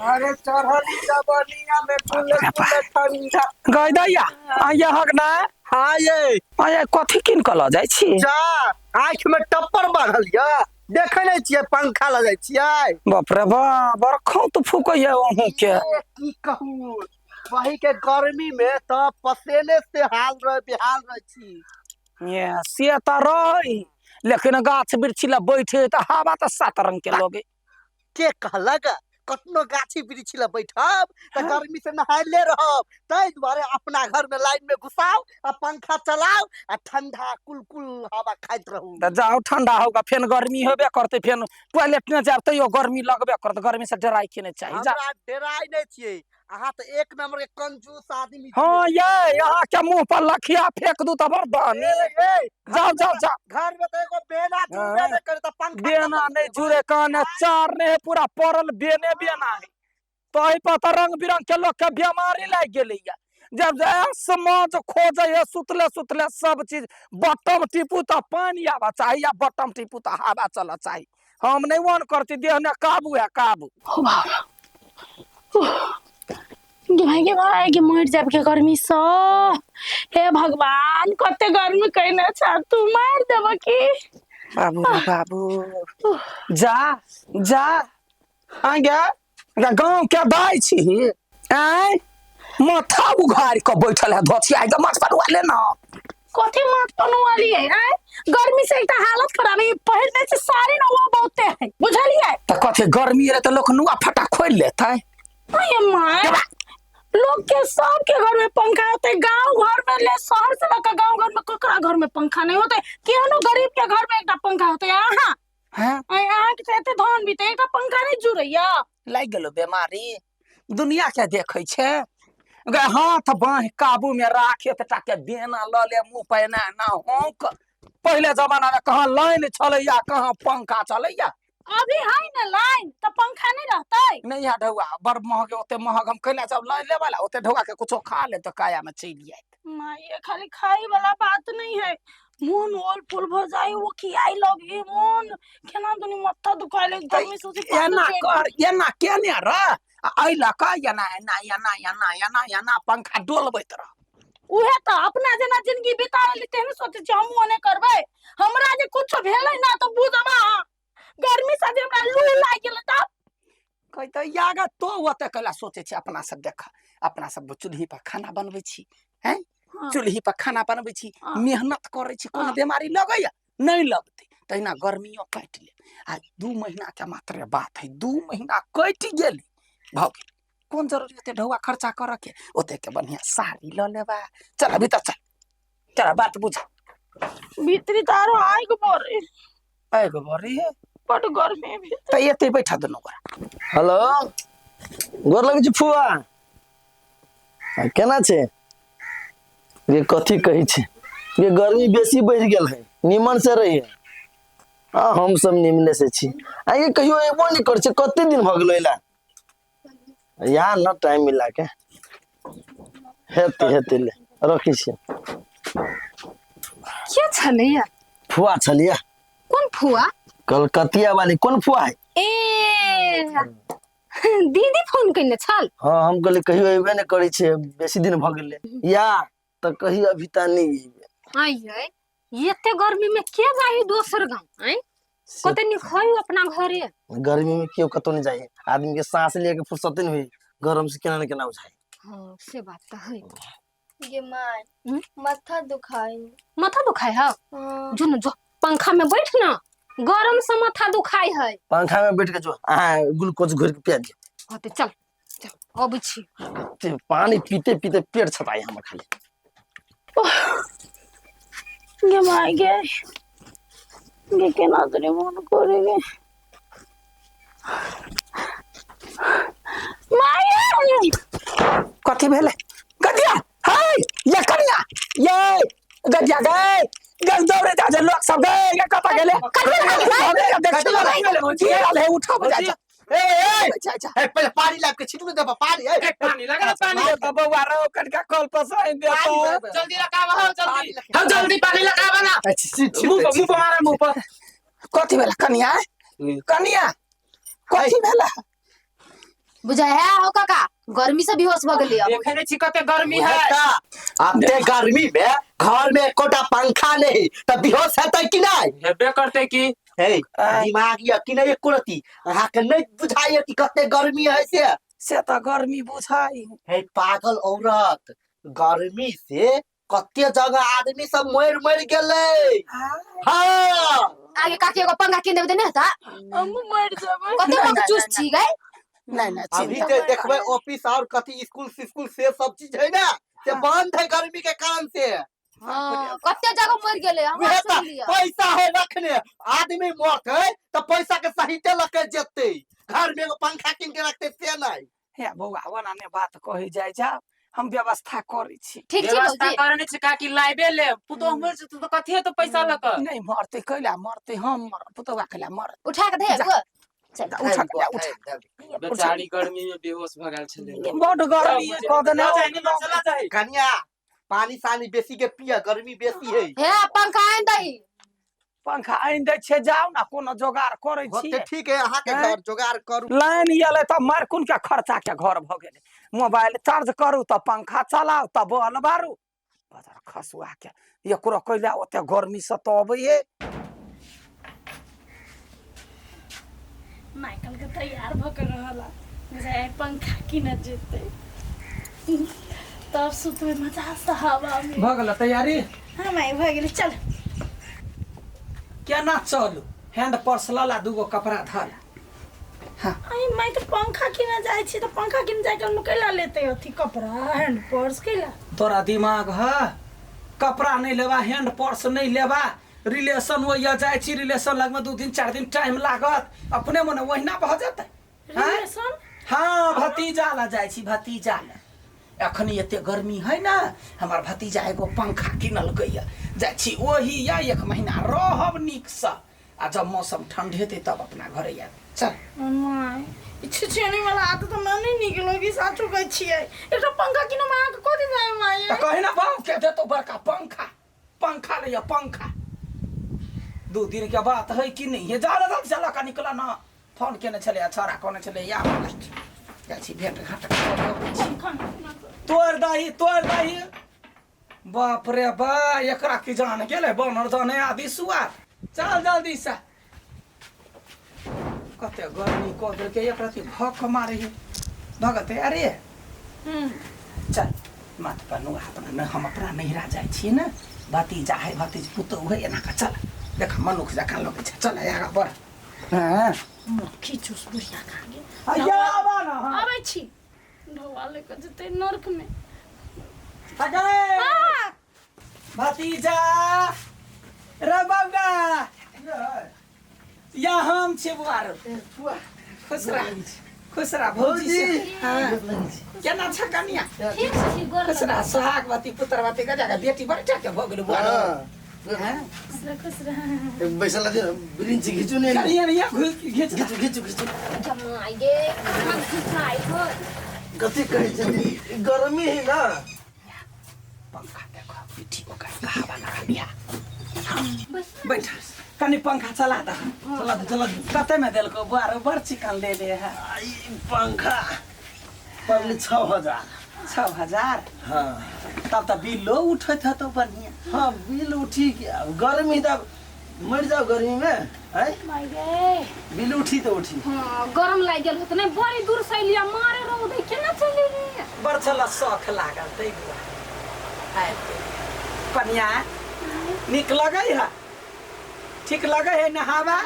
अरे चढ़ली जबनिया में कुल कुल ठंडा। गई दैया आ यहाँ ना। हाँ ये। आ ये कथी किन कऽ लऽ जाइ छी? जा आँखि में टप्पर बान्हल यऽ, देखै नहि छियै पंखा लऽ जाइ छियै। बाप रे बाप, बरखौ तऽ फूकैया अहूँ के। ए, की कहू, वही के गर्मी में तऽ पसेने से हाल रहे बेहाल रहे छी। ये से तऽ रहै, लेकिन गाछ वृक्ष लए बैठे तऽ हवा तऽ सात रंग के लगे। के कहलक कतनो गाछी वृक्ष लए बैठब तऽ गर्मी से नहायले रहब, ताहि दुआरे अपना घर में लाइन में घुसाउ आ पंखा चलाउ आ ठंडा कुल कुल हवा खाइत रहू। तऽ जाउ ठंडा होगा, फेन गर्मी होबे करतै, फेन टॉयलेट नहि जायब तैयो गर्मी लगबे करत। गर्मी से डराय के नहि चाही। जा। हमरा डराय नहि छियै, अहाँ तऽ एक नंबर के कंजूस आदमी। हाँ ये अहाँ के मुंह पर लखिया फेंक दू तऽ बड़ दानी। जाओ जाओ जाओ। घर में तऽ एगो बेना जुड़बे नहि करे तऽ पंखा बेना नहीं जुड़े काने चार नहीं है, पूरा पड़ल बेने बेना है। तो एहि पर तऽ रंग बिरंग के लोग के बीमारी लागि गेलैया। जब समाज खोजे है सुतले सुतले सब चीज, बटम टिपू तऽ पानि आबऽ चाही या बटम टिपू तऽ हवा चलऽ चाही। हम नहीं वन करती, देह ने काबू है काबू। ओ बाबा गे भाई, गे भाई, गे मरि जाब के गर्मी सँ। हे भगवान, कते गर्मी कइने छ, तू मारि देब की? बाबू रे बाबू, जा जा आगे गाँव के दाय छी आय, माथा उघारि कऽ बैठल है धोतिया के माथ पर ले ना। कथी माथ पनुआ लिए? आय गर्मी से एकटा हालत खराब है, पहिर दै छै साड़ी ना वो बहुते है, बुझलियै? तऽ कथी गर्मी रहे तऽ लोक नुआ फटा खोलि लेतै। अरे माय, लोग के सब के घर में पंखा होते, गांव घर में ले शहर से लग गांव घर में ककरा घर में पंखा नहीं होते? केहनो गरीब के घर में एकटा पंखा होते। अहाँ हैं अहाँ के एते धन बीते एकटा पंखा नहीं जुड़ैया? लागि गेलो बेमारी। दुनिया के देखै छै गे, हाथ बाँहि काबू में राख, एतेटा के बेना लऽ ले मुँह पर एना एना होंक। पहिले जमाना में कहाँ लाइन छलैया, कहाँ पंखा चलैया। अभी है ना लाइन तऽ पंखा नहीं रहतै? नहीं है ढौआ, बड़ महग, ओते महग हम कैला जब लाइन लेबा ला, ओते ढौआ के कुछो खा ले तऽ काया में चलि जायत। माँ ये खाली खाई वाला बात नहीं है, मोन ओल फूल भ जाए, वो खियाई लगी मोन केना दुनी माथा दुखाय लगे गर्मी से उसी। एना कर, एना केने रह आ एहि लऽ कऽ एना एना एना एना एना एना पंखा डोलबैत रह। उहे तऽ अपना जेना जिंदगी बिता रहली तेहन सोचै छी हमहूँ ओने करबै। हमरा जे कुछो भेलै ना तऽ बुझब अहाँ, गर्मी से जे हमरा लू लागि गेलै तब कहै तऽ यागा तो ओते कैला सोचै छै। अपना सब देख, अपना सब चूल्ही पर खाना बनबै छी हैं? हाँ। चूल्ही पर खाना बनबै छी, हाँ। मेहनत करै छी, कोनो हाँ। बीमारी लगैया नहि लगतै। तहिना गर्मियो काटि ले आ 2 महीना के मात्र बात है, 2 महीना कटि गेलै भऽ गेल। कोन जरूरी ओते ढौआ खर्चा करऽ के? ओते के बढ़िया साड़ी लऽ लेबा। चल अभी तऽ चल, चल बात बुझ। भीतरी तऽ आरो आगि बरे। आगि बरे। बड गर्मी भी। तऽ एते बैठा दुनू गोरा। हेलो, गोर लगै छी फुआ, केना छै गे? कथी कहै छै गे, गर्मी बेसी बढ़ि गेल है, निमन से रहिए। आ हम सब निमने से छी। आ ये कहियो एबो नहि करै छै, कते दिन भऽ गेलो अयला? या न टाइम मिला के हेतै हेतै, ले रखै छियै। के छलैया? फुआ छलिया। कोन फुआ? कलकतिया वाली। कोन फुआ है? ए दीदी फोन कयने छल। हाँ, हम कहलियै कहियो अयबे नहि करै छै, बेसी दिन भऽ गेलै, या तऽ कही अभी तऽ नहि अयबै। आइयै, एते गर्मी में के जाही दोसर गाँव? आँय, कते नीक है अपना घरे। गर्मी में केओ कतौ नहि जाइ, आदमी के सांस लिए के फुर्सते नहि होइ, गरम से केना ने केना बुझाइ। हाँ से बात तऽ है। गे my, hmm? माथा दुखाई। माथा दुखाई है? हाँ। जो न जो पंखा में बैठ ना, गरम से माथा दुखाई है। पंखा में बैठ के जो अहाँ ग्लूकोज घोरि के पिया दियौ। हाँ तऽ चल चल अबै छी। ते पानी पीते पीते पेट छताइ हमर खाली। गे माय गे, गे केना तनी मोन करे गे माय। कथी भेलै गदिया? है ये कनिया, ये गदिया गए गए दौड़े जा जे लोक सब गए, ये कतऽ गेलै? की भेलै? उठा जा जा। ए ए अच्छा अच्छा। ए, पहिले पानी लाबि के छिटू ने देबऽ पानी। ए पानी लगा पानी। तो बौआ रो कटका कल पर से दे पानी तो। देबऽ। जल्दी लगावा हो, जल्दी। पानी लगा। हम जल्दी पानी लगावा ना। छी- मुंह पर, मुंह पर मारा, मुंह पर। कथी भेलै कनिया? कनिया कथी भेलै? बुझाय है हो काका, गर्मी से बेहोश भ गेलियै। देखे नै छी कते गर्मी है। अते गर्मी में घर में एकोटा पंखा नहीं त बेहोश हेतै कि नहीं? हेबे करते की। हे दिमाग ये कि नहीं एको रति अहाँ के नहीं बुझाइए कि कते गर्मी है से? से त गर्मी बुझाई। हे पागल औरत, गर्मी से कते जगह आदमी सब मर मर गेलै। हाँ आगे काकी एगो पंखा किन देबै त नै हेतै? हम मर जेबै। कते बकचूस छी गै। नहीं नहीं अभी चिंता जे देखबै ऑफिस और कथी स्कूल स्कूल से सब चीज है ना से बंद है गर्मी के कारण से। हाँ, कते जगह मर गेलै हमरा उहे त सुन लिअ। पैसा है रखने, आदमी मरतै त पैसा के सहिते लके जेतै, घर में एगो पंखा किन के रखते से नहीं। हे बौआ ओना ने बात कही जाय जा, हम व्यवस्था करै छी। ठीक छै व्यवस्था भौजी। करे नै छी काकी, लाइबे ले पुतोह मर जेतौ त कथी हेतौ पैसा ल क? नहीं मरतै, कैला मरतै? हम मरब, पुतौआ कैला मरत? उठा के दे जा। गो। चल। उठा के ला, उठा। बेचारी गर्मी में बेहोश भ गेल छलै। बड गर्मी है, कह देने चला जाही, चला जाही। कनिया पानी सानी बेसी के पिया, गर्मी बेसी है। हे पंखा आनि दही। पंखा आनि दै छै, जाउ ना कोनो जोगाड़ करै छी। होते ठीक है, अहाँ के घर जोगाड़ करू। लाइन एलै त मार कोन के खर्चा के घर भ गेलै। मोबाइल चार्ज करू त पंखा चलाउ त बल बारू। बदर खसुआ के एकरो कैला ओते गर्मी से त अबैये। माइकल के तैयार भ के रहला बुझाय पंखा किन जेतै तब सुतबै मजा से हवा में। भ गेल तैयारी? हाँ माई भ गेलै, चल। केना चलू? हैंड पर्स लला, दूगो कपड़ा धल। आई माई त पंखा किन जाइ छी त पंखा किन जाय के कैला लेतै अथी कपड़ा हैंड पर्स कैला? तोरा दिमाग ह? कपड़ा नहीं लेबा, हैंड पर्स नहीं लेबा, रिलेशन ओइया जाइ छी, रिलेशन लगमे 2 दिन 4 दिन टाइम लागत, अपने मने ओहिना भऽ जेतै। रिलेशन? हाँ भतीजा ला जाइ छी, भतीजा ला। अखनी एते गर्मी है ना, हमार भतीजा एगो पंखा किनलकै जाइ छी ओही या 1 महीना रहब नीकसँ, आ जब मौसम ठंड हेतै तब अपना घरे आयब। चल। माय ई छिछियानी वाला आदत हमरा नहि नीक लगी, साचो कहै छियै। एकटा पंखा किनम अहाँके कथी जाय माय? त कहे ना बाप के देतो बड़का पंखा, पंखा ले पंखा। 2 दिन के बात है कि नहीं? ये जा जा चला का निकला ना, फोन केने छले छोरा कोने छले या जाइ छी भेंट घाट। तोड़ दही, तोड़ दही। बाप रे बा, एकरा की जान गेलै बनर जाने आदि सुआ। चल जल्दी से, कते गर्मी कऽ देलकै, एकरा ती भक मारे है भगत। अरे चल मत पर नुआ अपना न, हम अपना नैहरा जाइ छी ने, भतीजा है भतीज पुतोह है, एना कऽ चल देख मनुख जकाँ लगै छै, चल आगाँ बढ़। हाँ मक्खी चूस बुढ़िया खा गेल। आबा ना। हाँ आबै छी, ढौआ ले कऽ जेतै नर्क में। भतीजा रे बौआ, या हम छी बुआरो। खुश रह, खुश रह भौजी। हाँ केना छ कनिया? ठीक छी, गोर खुश रह, सोहागवती पुत्रवती गजा के बेटी बड़ के भ गेल बुआरो। हाँ खुश रह, खुश रह। बैसल ब्रिंच घिचू ने, कनिया निया घिच घिचू घिचू घिचू। जमाई गे कहाँ घिचाइ हो? कथी कहै छै, गर्मी है ना। पंखा देखो पीठी ओकर हवा लगा लिया। बैठ कनी पंखा चला दे, चला दे, चला दे। कते में देलको बुआरो? बड़ चिकन ले ले है। ई पंखा पड़ले 6000। 6000? हाँ तब त बिलो उठैत हेतौ बढ़िया। हाँ बिल उठी के, गर्मी तब मर जाओ गर्मी में है, बिल उठी तो उठी। हाँ गरम लागि गेल होत नहीं, बड़ी दूर से लिया मारे रौद है, केना चली रे? बड़ छल शौख लागल तै दुआरे आबि गेल। कनिया नीक लगै है? ठीक लगै है नहावा?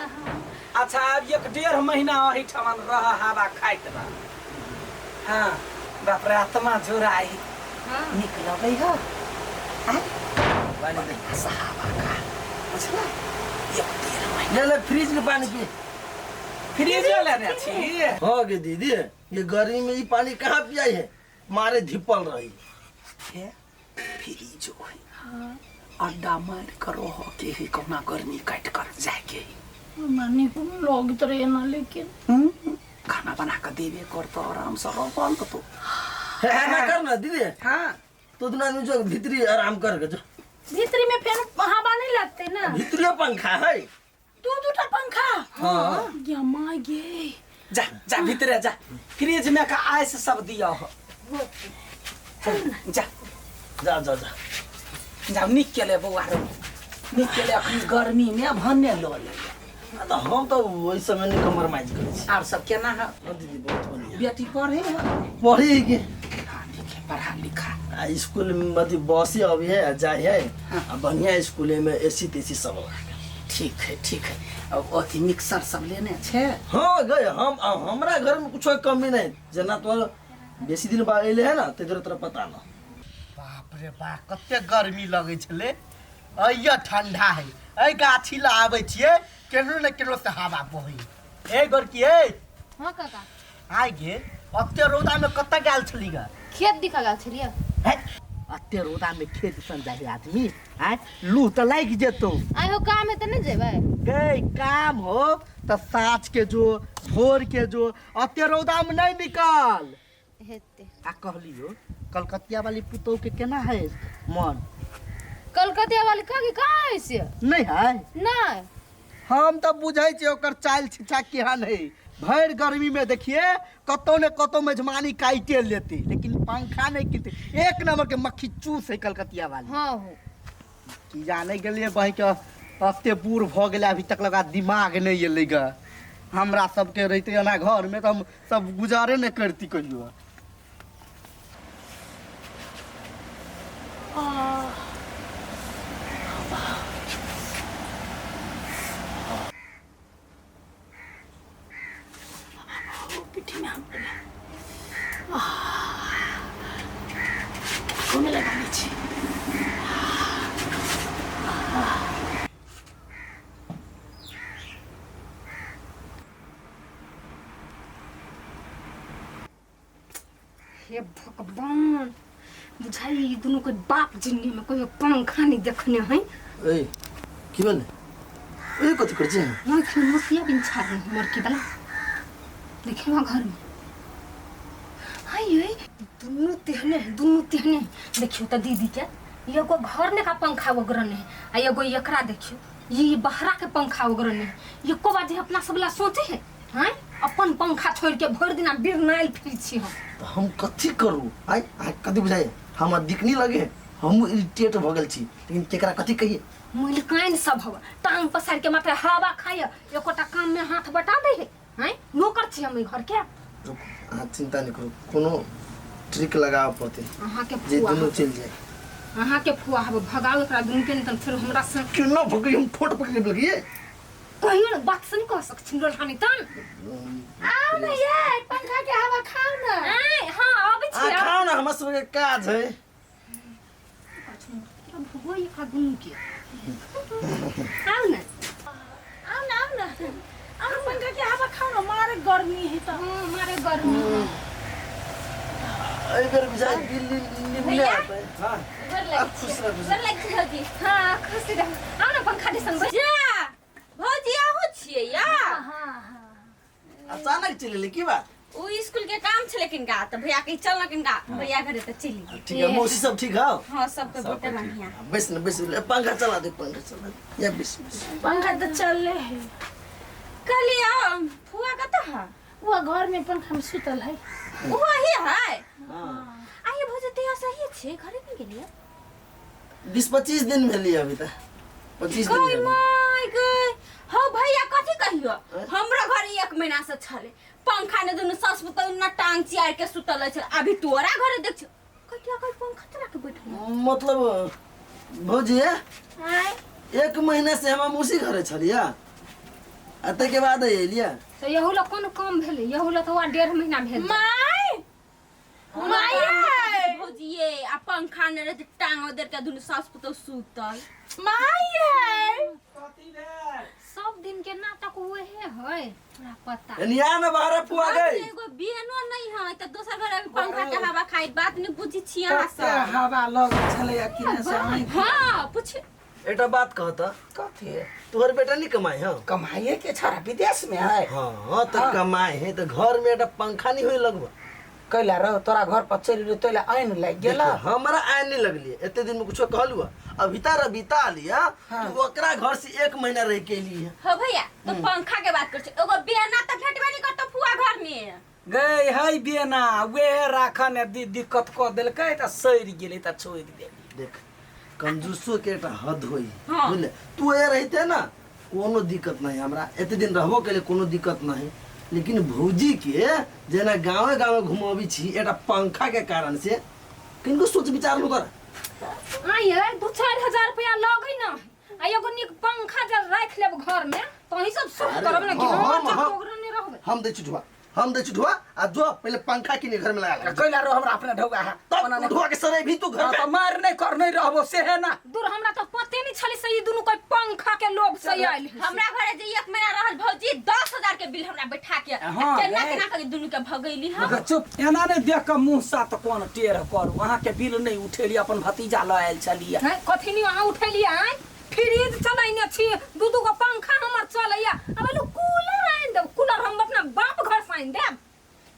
अच्छा आब 1-1.5 महीना ओहिठाम रह, हवा खाइत रह। हाँ बाप रे आत्मा जुड़ाई। नीक लगै है? हवा खा, बुझला? 1-1.5 महीना। ले ले फ्रिज के पानी पी। फ्रिज लेने छी? हाँ गे दीदी, ये गर्मी में ये पानी कहाँ पियाई है, मारे धिपल रही। हे फ्रिजो है। अड्डा मार करो हो के ही कौना गर्मी काट कर जाके ही। हमरा नीक लगैत रहे ना, लेकिन खाना बना के देबे करतो, आराम से रहल तो। ना कर ना दीदी। हाँ तो दुना आदमी जो भीतरी आराम कर के जो। भीतरी में फेन हवा नहीं लगते ना। भीतरी पंखा है। 2-2 टा पंखा? हाँ। गे माय गे, जा जा भीतरे जा फ्रिज में का आइस सब दिया हो जा जा जा जा जा निक केले बौआ रो निक केले अखन गर्मी में भन्ने लऽ ले आ तऽ हम तऽ ओहि समय नहि कम्प्रोमाइज करै छी आर सब केना है हाँ दीदी बहुत बढ़िया बेटी पढ़े है पढ़ी के हाँ ठीक है पढ़ा लिखा आ स्कूल में अथी बसे अभी है आ जाए है आ बढ़िया स्कूल में एसी तेसी सब लागल। ठीक है ठीक है अब अथी मिक्सर सब लेने छे हाँ गए हम हमरा घर में कुछो कमी नहीं जेना तो बेसी दिन बाद अइले है ना ताहि दुआरे तोरा पता न बाप रे बाप कते गर्मी लगै छलै अइया ठंडा है एहि गाछी लए आबै छियै केहनो ने केहनो से हवा बहै ए गोरकी ए हाँ काका आइ गे अते रौदा में कतऽ गेल छली ग खेत दिखा गेल छलियै है अते रौदा में खेत सन जाइ आदमी आय लू तऽ लागि जेतौ आइ हो काम है तऽ नहि जेबै गई काम हो तऽ साँझ के जो भोर के जो अते रौदा में नहीं निकल हेतै आ कहलियो कलकतिया वाली पुतोह के केना है मन कलकतिया वाली काकी कहाँ है से नहीं है नहि हम तऽ बुझै छियै ओकर चालि छिछा केहन है भरि गर्मी में देखिए कतौ ने कतौ मेजमानी काइटे लेते लेकिन पंखा नहीं किनते एक नंबर के मक्खी चूस है कलकतिया वाली हाँ हो की जाने गेलियै बहिं के एते बूढ़ भऽ गेलै अभी तक लगा दिमाग नहि एलै ग हमरा सबके रहिते एना घर में तऽ हम सब गुजारे नहि करती कहियो पीठी में हम कोने लगा लै छी हे भगवान बुझाइ ई दुनू के बाप जिंदगी में कहियो पंखा नहीं देखने है ए की भेलै ए कथी करै छी आँखि में मोतिया बिन छाड़ मरकी वाला देखियो वहाँ घर में हाय ये दुनू तेहने है दुनू तेहने है। देखियो त दीदी के एगो घर ने का पंखा वगैरह नहीं आ एगो एकरा देखियो ये बहरा के पंखा वगैरह नहीं एको बार जे अपना सब ला सोचे है हैं अपन पंखा छोड़ के भरि दिना बिरनाइल फिर छी हम तऽ हम कथी करू आइ अहाँ कथी बुझाइए हमरा दिकनी लगे हम इरिटेट भऽ गेल छी लेकिन केकरा कथी कहिए मुलकाइन सब हवा टांग पसार के मात्र हवा खाय एकोटा काम में हाथ बटा दे है हैं नौकर छी हम ई घर के अहाँ चिंता नहि करू कोनो ट्रिक लगाबऽ पड़तै अहाँ के जे फुआ दुनू चलि जाए अहाँ के फुआ हब भगाओ एकरा दुनू के नहीं तन फिर हमरा से केना भऽ हम ठोट पकड़ि लेलियै कहियो ने बात से नहीं कह सक छी लोलहानी तन आउ ने ये पंखा के हवा खाउ ने आय हां आबै आ छी खाउ ने हमरा सबके काज है भगो एकरा दुनू के आउ ने आउ ने आउ ने आउ ने पंखा के हवा खाउ ने मारे गर्मी है तऽ हां मारे गर्मी एहि बेर बुझाइ दिल्ली निमने आबै हाँ गोर आ लगै खुश रह गोर लगै छी भौजी हां खुशी रह आउ ने पंखा दिसन बैठ जा भौजी अहूँ छियै या अचानक चलि एलै की बात ओ स्कूल के काम छलै किनका तऽ भैया कही चल ना किनका भैया घरे तऽ चलि गेल ठीक है मौसी सब ठीक हौ हाँ सबके बहुते बढ़िया बैस ने बैस ले, पंखा चला दे पंखा चला दे या बैस बैस पंखा तऽ चलले है कहलियै फुआ कतऽ है वो घर में पंखा में सुतल है ओ ही है आइए भौजी तैया सही छै घरे नहि गेलियै 20-25 दिन भेली अभी तक 25 दिन गई भेलै। माय गई हो भैया कथी कहियो हमरा घर एक महीना से छले पंखा ने दुनू सास पुतहु न टांग चियार के सुतल छल अभी तोरा घरे देख छ कहिया कहि पंखा चला के बैठल मतलब भौजी आय एक महीना से हम मौसी घरे छलिया आ ताहिके बाद एलिया तऽ यहू ला कोन काम भेलै यहू ला तऽ वहाँ 1.5 महीना भेल माय माय भौजी ये आ पंखा ने रहते टांग उधर के दुनू सास पुतहु सुतल माय सब दिन के नाटक वहे है तोरा पता एनिया ने बाहर फुआ गई एगो बेनो नहीं है त दोसर घर अभी पंखा के हवा खाई बात नहीं बुझी छी अहाँ कते सब हवा लगै छलैया कि ने से आँखि हाँ पूछ एकटा बात कहता कथी तोहर बेटा नहीं कमाए हँ कमाइए के छड़ा विदेश में है हाँ तो कमाए है तो घर में एकटा पंखा नहीं होई लगभग कैला रहो तोरा घर पर चलि गेलियो तोला आइन लागि गेल देखियो, हमरा आय नहीं लगली एते दिन में कुछो कहलू अभी तार बिता लिया तू ओकरा घर से एक महीना रह के लिए हो भैया तो पंखा के बात कर एगो बेना त भेटबे नहीं करतो फुआ गई है बेना वे राखन दिक्कत कऽ देलकै तऽ सड़ि गेलै तऽ छोड़ि देली। देख कंजूसो के एकटा हद होई। हाँ। बुझले तू ए रहिते ना कोनो दिक्कत नहीं हमरा, एते दिन रहबो केले कोनो दिक्कत नहीं, लेकिन भौजी के जेना गाँवे गाँवे घुमाबी छी एकटा पंखा के कारण से किनको सोच विचार नु कर। आइए 2-4 हजार रुपया लगै ना आ एगो नीक पंखा जे राखि लेब घर में तो अहीं सब सुख अरे, करब ना कि हाँ, हमर हाँ, चक्कर ओकरो नहि रहबै। हम दै छी ढुआ, हम दै छी ढुआ आ जो पहिले पंखा किने घर में लगा ले। कैला रहो हमरा अपने ढौआ है तब ओना नहि ढुआ के सरे भी तू घर हाँ, में। तऽ मार नहि कर नहि रहबो से है ना। दूर हमरा तऽ पते नहि छलै से ई दुनू कोई पंखा के लोभ से आयल है। हमरा घरे जे 1 महीना रहल भौजी 10,000 के बिल हमरा बैठा के हाँ, केना गे। केना के दुनू के भगैली हम। मगर चुप एना नहि देख कऽ मुँह सात कोन टेढ़ करू, अहाँके बिल नहि उठेली अपन भतीजा लऽ आयल छलियै। हैं, कथी नहीं अहाँ उठेलियै आँय? फ्रिज चलैने छी, दू दू गो पंखा हमर चलैया, अब एलू कूलर आनि देब, कूलर हम अपना बाप घर से आनि देब।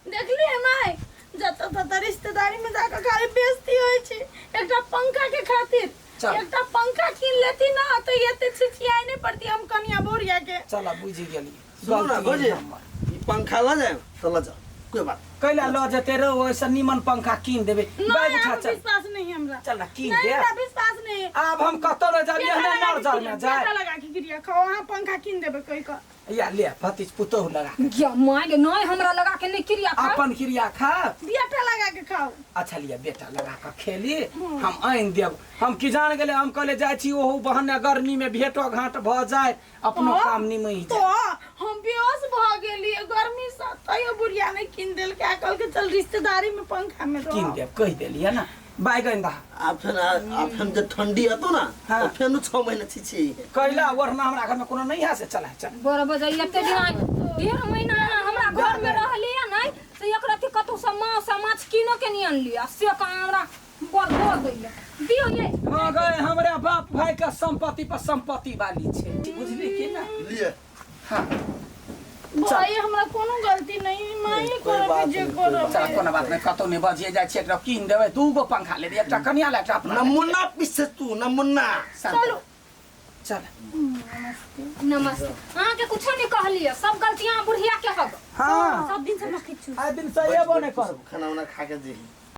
देखलियै माय जतऽ ततऽ रिश्तेदारी में जाकऽ खाली बेइज्जती होइ छै एकटा पंखा के खातिर। चल। एकटा पंखा कीन लेती ना तऽ एते छिछियाइ नहि पड़ती हम कनिया बहुरिया के। चल बुझि गेलियै। सुनू ना गलती भौजी, हमर। ई पंखा लऽ जायब तऽ लऽ जाओ, कोई बात कैला लऽ जेतै रौ, ओहिसँ नीमन पंखा कीन देबै। नहीं, बैग उठा आब चल। विश्वास नहीं हमरा। चल ना कीन नहीं दे। हमरा विश्वास नहीं। आब हम कतौ नहि जाबी, बेटा एहने लगा मर के जर क्रिया, में जाय। बेटा लगा के क्रिया खाओ, अहाँ पंखा कीन देबै कहि कऽ। या ले भतीज पुतोहु लगा के। या माय गे, नहीं हमरा लगा के नहीं क्रिया खाओ। अपन क्रिया खा। बेटा लगा के खाओ। अच्छा लिया बेटा लगा के खेली, हम आनि देब। हम की जान गेलै, हम कहले जाइ छी ओहू बहने गर्मी में भेटो घाट भऽ जाय, अपनो हाँ, काम निमहि तो जाय। हम बेहोश भऽ गेलियै गर्मी से, तैयो बुढ़िया नहीं कीन देलकै। आ कहलकै चल रिश्तेदारी में पंखा में रह। कीन देब कहि देलियै ना। बैगन दा। आ फेर आ फेर जब ठंडी अतो ना हाँ। तो फेर 6 महीना छी छी। कैला वरना हमरा घर में कोनो नहीं है से चला चल। बड़ बजै एते दिन आइ 1.5 महीना हमरा घर में रहलियै नहीं से एक रति कतौ से मांस आ माछ कीनो के नहीं अनलियै, से कहाँ हमरा बड़ दऽ दैया। दियौ ये। हाँ गए हमरे बाप भाई के संपत्ति पर संपत्ति वाली छे, बुझली कि ना? लिए। हाँ। भाई हमरा कोनो गलती नहीं, माई कोई करब बात जे नहीं, कोई करब। चल कोनो बात नहीं, कतौ नहीं बजिए जाइ छी, एकटा कीन देबै, 2 गो पंखा लेबै, एकटा कनिया ले, एकटा अपना ले। नमूना पीसे तू नमूना। चलो चल। नमस्ते। अहाँ के कुछो नहीं कहलियै, सब गलती अहाँ बुढ़िया के हब। हाँ। सब दिन से मक्खी चूस। आइ दिन से एबो नहीं करब। खाना उना खा के जेही।